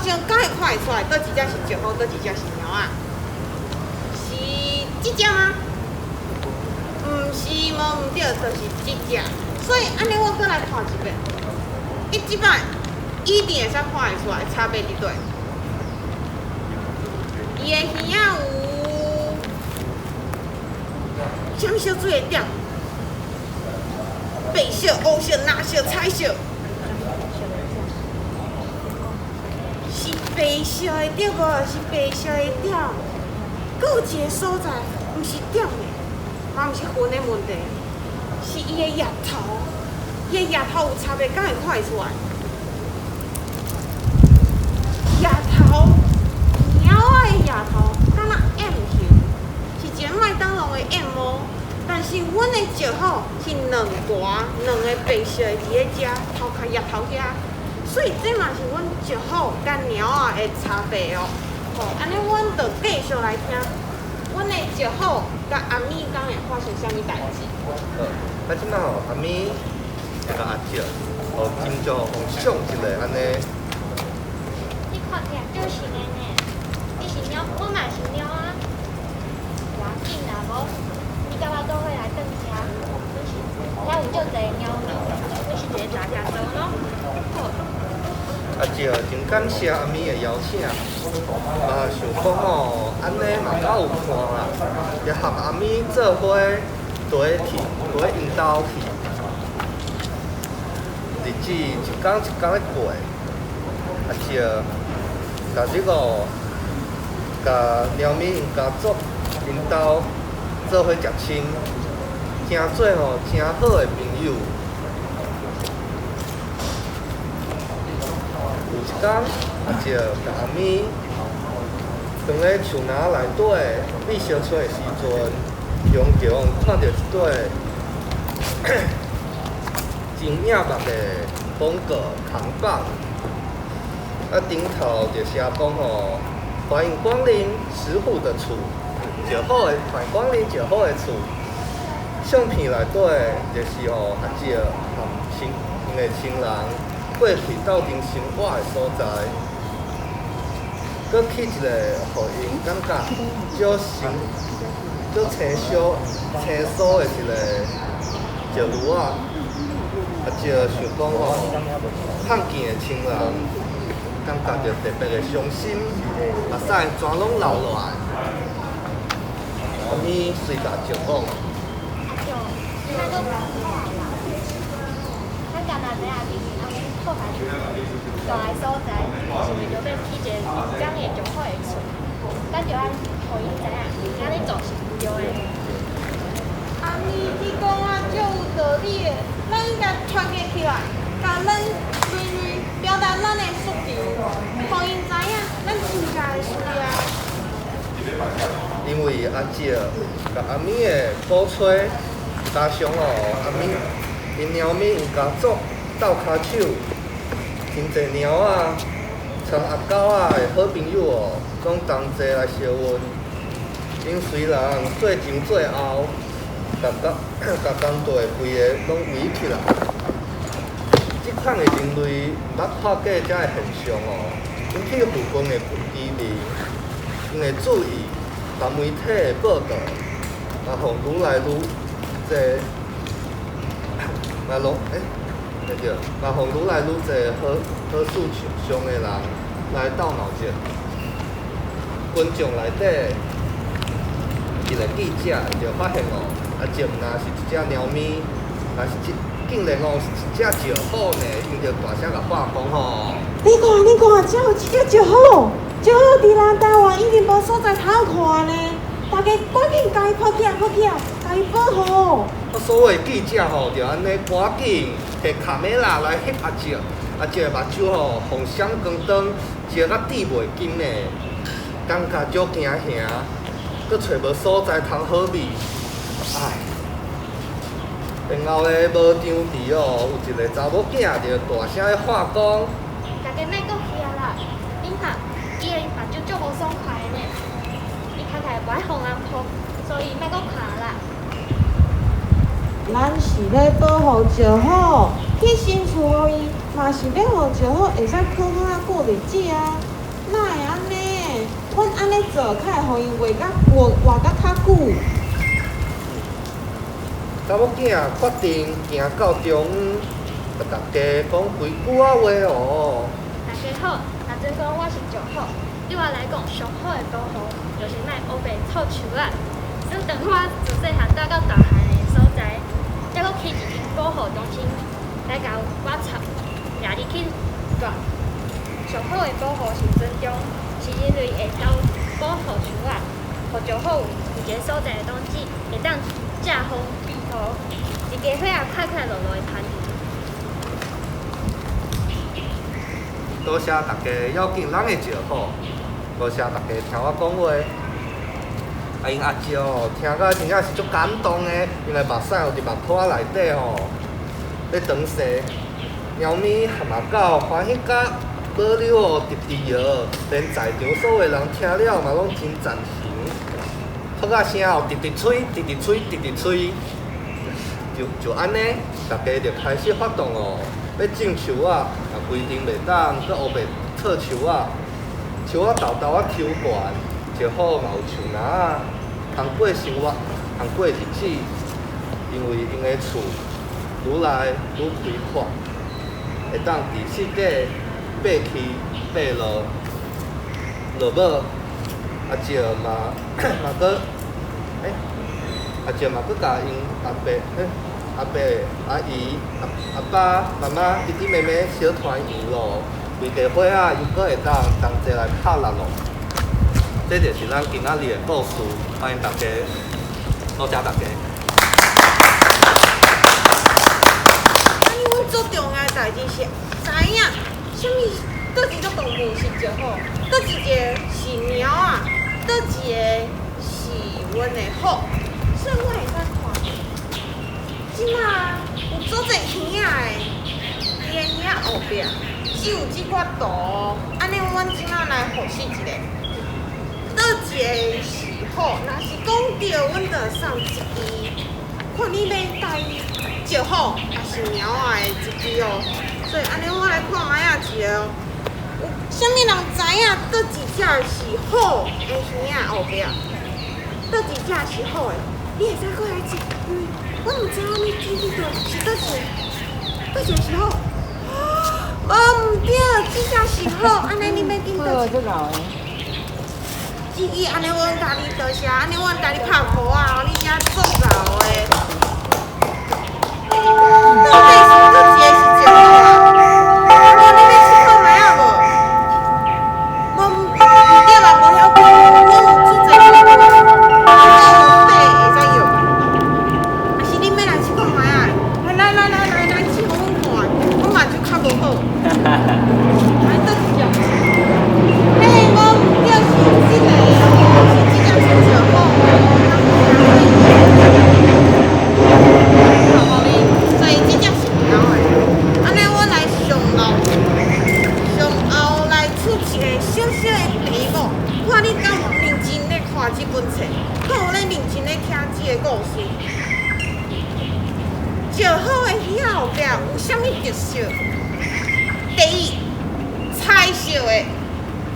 中敢會看會出來，佗一隻是石虎，佗一隻是貓仔？是這隻嗎？毋是，無毋對，就是這隻。所以按呢，我閣來看一遍。伊這擺一定會使看會出來差別佇佗。伊的耳仔有啥物色水的點？白色、烏色、藍色、彩色。是白色的對無？是白色的點。閣有一个所在，毋是點的，嘛毋是雲的問題，是伊的額頭，伊的額頭有差別，敢會看會出來？額頭，貓仔的額頭，敢若 M 型，是一个麥當勞的 M 哦。但是阮的石虎是兩團兩个白色的佇咧遮頭殼額頭遐，所以這嘛是阮石虎佮貓仔的差別哦。吼，按呢阮就繼續來聽，阮的石虎佮阿咪敢會發生啥物代誌？好，啊，這擺吼，阿咪佮阿石，吼，真少予相一个按呢。你看起來足像的呢，你是貓，我嘛是貓啊。無要緊啦，無你佮我做伙來轉遮，阮是遐有足濟貓咪，阮是一个大家族咯。好。阿石真感謝阿咪的邀請，啊，想講吼，按呢嘛較有伴啦，也和阿咪做伙綴去，綴𪜶兜去。日子一工一工咧過，阿石共這个共貓咪𪜶家族𪜶兜做伙食親，成做吼誠好的朋友。有一工，阿石共阿咪踮咧樹林內底覕相揣的時陣，雄雄看著一塊真耀目的廣告扛棒，啊頂頭就寫講吼，歡迎光臨石虎的厝，石虎的歡迎光臨石虎的厝。相片內底就是吼阿石和親𪜶的親人過去鬥陣生活的所在，閣去一个予𪜶感覺足神、足清疏、清疏的一个石爐仔。阿石想講吼，看見的親人，感覺著特別的傷心，目屎全攏流落來。阿咪隨共阿石講。阿石，你莫閣哭啊啦！咱敢若知影伫阿咪破壞大的所在，是為著欲起一个講的上好的厝，咱著愛予𪜶知影，按呢做是毋對的。阿咪，你講啊足有道理的，咱應該團結起來，共咱人類表達咱的訴求，予𪜶知影咱真正的需要。因為阿石共阿咪的鼓吹，加上哦阿咪𪜶貓咪𪜶家族鬥跤手，真濟貓仔，參阿狗仔的好朋友哦，攏同齊來相阮。𪜶雖然做前做後，共工共工隊規个攏圍起來。這款的人類毋捌看過這个現象哦。𪜶去附近的居民，𪜶會注意共媒體的報導，嘛予愈來愈濟，嘛攏欸，對對，嘛予愈來愈濟好好事上的人來鬥鬧熱。群眾內底一个記者就發現哦，阿石毋若是一隻貓咪，嘛是一竟然哦是一隻石虎呢，𪜶就大聲共喊講吼。你看，你看，遮有一隻石虎，石虎佇咱台灣已經無所在通看呢。大家趕緊共伊抱起來，抱起來，共伊保護。啊，所有記者吼，就按呢趕緊提卡梅拉來翕阿石，阿石的目睭吼，予閃光燈照甲滴袂金的，感覺足驚嚇，閣揣無所在通好覕，唉。然後咧，無場池哦，有一个查某囝就大聲咧喊講：大家莫閣去啊啦！恁看，伊的目睭足無爽快的呢，伊看起來無愛予人抱，所以莫閣看啦。咱是咧保護石虎，起新厝予伊，嘛是欲予石虎會使好好仔過日子啊。呢做，較會予𪜶活甲活活甲較久。查某囝決定行到中央，共大家講幾句仔話哦。大家好，若準講我是石虎，對我來講，上好的保護就是莫烏白錯樹仔。自當我自細漢蹛到大漢的所在，才閣起一間保護中心來共我插掠入去蹛。上好的保護是尊重，是人類會曉保護樹仔，予石虎有一个所在會當遮會當遮風避雨，一家伙仔快快樂樂的攀岩。多謝大家邀請咱的石虎，多謝大家聽我講話。啊，𪜶阿叔哦，聽甲真正是足感動的，因為目屎有佇目眶仔內底吼，咧淌瀉。貓咪含阿狗歡喜甲保留哦，直直搖，連在場所有人聽了嘛攏真贊成，拍仔聲哦，直直吹，直直吹，直直吹。就就按呢，大家就開始發動哦，欲種樹仔，也規定袂當閣烏白錯樹仔，樹仔沓沓仔抽懸，石虎嘛有樹林仔，通過生活，通過日子，因為𪜶的厝愈來愈開闊，會當佇四界爬起爬落，落尾阿石嘛嘛閣，欸，阿石嘛閣共𪜶阿伯，欸，阿伯、阿姨、阿阿爸、媽媽、弟弟妹妹小團圓咯，規家伙仔又閣會當同齊來拍獵咯。這就是咱今仔日的故事，歡迎大家，多謝大家。按呢，阮最重要的代誌是知影啥物，佗一種動物是石虎，佗一个是貓仔，佗一个是阮的虎，所以我會使看。這馬有足濟耳仔的，伊的耳仔後壁只有這寡圖，按呢，阮這馬來複習一下。佗一个是虎，若是講著，阮就送一支。看你欲帶石虎，抑是貓仔的一支哦。所以按呢，我來看覓仔一個哦。有啥物人知影佗一隻是虎的耳仔後壁？佗一隻是虎的？你會使過來一，因為我毋知影你記佇佗是佗一個，佗一個是虎。無毋對，這隻是虎，按呢你欲揀佗一个？這支按呢，阮共你多謝，按呢阮共你拍鼓仔，你遮足𠢕的。到底是佗一個是石虎啊？按呢你欲試看覓仔無？無毋對啦，無曉緊，阮有足濟數，阮有八會使用。啊是恁欲來試看覓仔？來來來來來來，試予阮看，阮目睭較無好。來佗一隻？嘿，無毋對，是這個哦，是這隻是石虎哦。所以這隻是貓的。按呢，阮來上後，上後來出一個小小的題目，看你敢有認真咧看這本冊，敢有咧認真咧聽這個故事。石虎的耳仔後壁有啥物特色？第一，彩色的；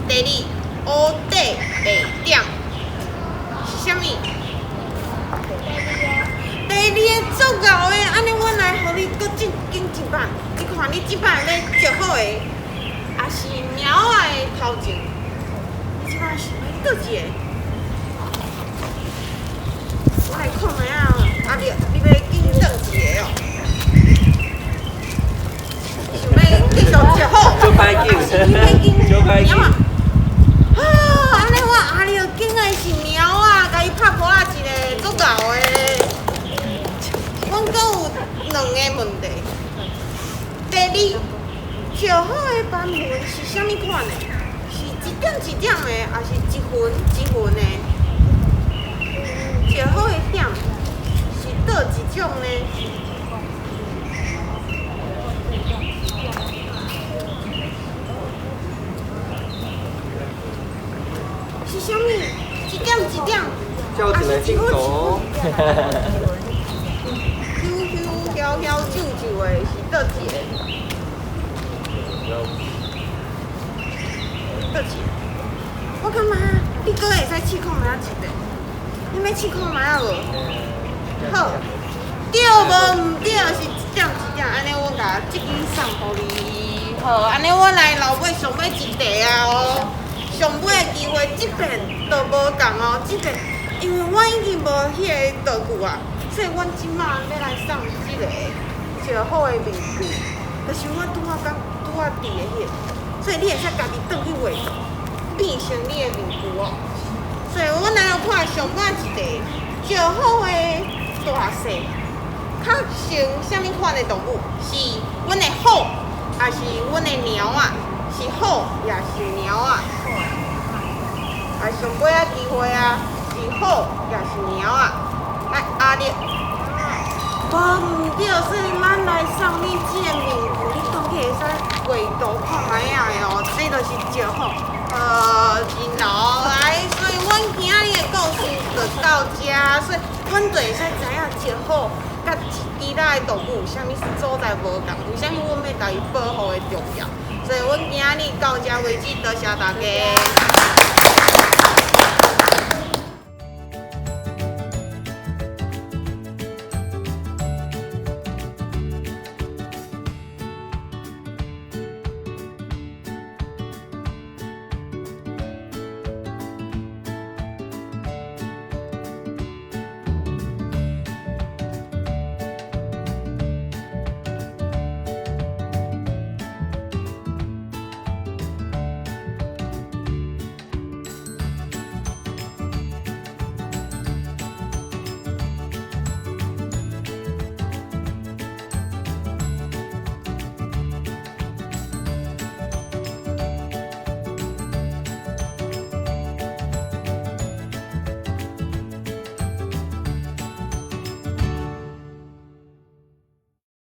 第二，烏底白點，是啥物？第二个足𠢕的，按呢，阮來予你閣進揀一擺，你看你這擺欲石虎的，抑是貓仔的頭前？你這擺想欲佗一个？我來看覓仔哦，阿麗，你欲揀佗一个哦？想欲繼續石虎，抑是你欲揀貓仔？啊，按呢我阿麗揀的是貓仔，共伊拍噗仔一个足𠢕的。阮閣有兩個問題。第二，石虎的斑紋是啥物款的？是一點一點的，抑是一橫一橫的？石虎的點是佗一種呢？是啥物？一點一點，照一个鏡頭。咻咻飘飘皱皱的是佗一个？佗一个？我感覺你閣會試看覓仔一個？你欲試看覓仔無？好，對無毋對是一點一點，按呢阮共這支送予你。好，按呢阮來留尾上尾一題啊哦，上尾的機會這遍就無仝哦，這遍因為阮已經無彼個道具啊，所以阮這馬欲來送這個石虎的面具，就是我拄仔講拄仔佇的彼個，所以你會使家己轉去畫圖，變成你的面具哦。所以阮來看上尾一題，石虎的大細較像啥物款的動物？是阮的虎，抑是阮的貓仔？是虎，抑是貓仔？啊，上尾仔機會啊，是虎，抑是貓仔？來，阿力，無毋對，所以咱來送你這個面具，你轉去會使畫圖看覓仔的哦，這就是石虎。真老來，所以阮今仔日的故事就到這，所以阮就會使知影石虎佮其他的動物有啥物所在無仝，為啥物阮欲共伊保護的重要。所以阮今仔日到這為止，多謝大家。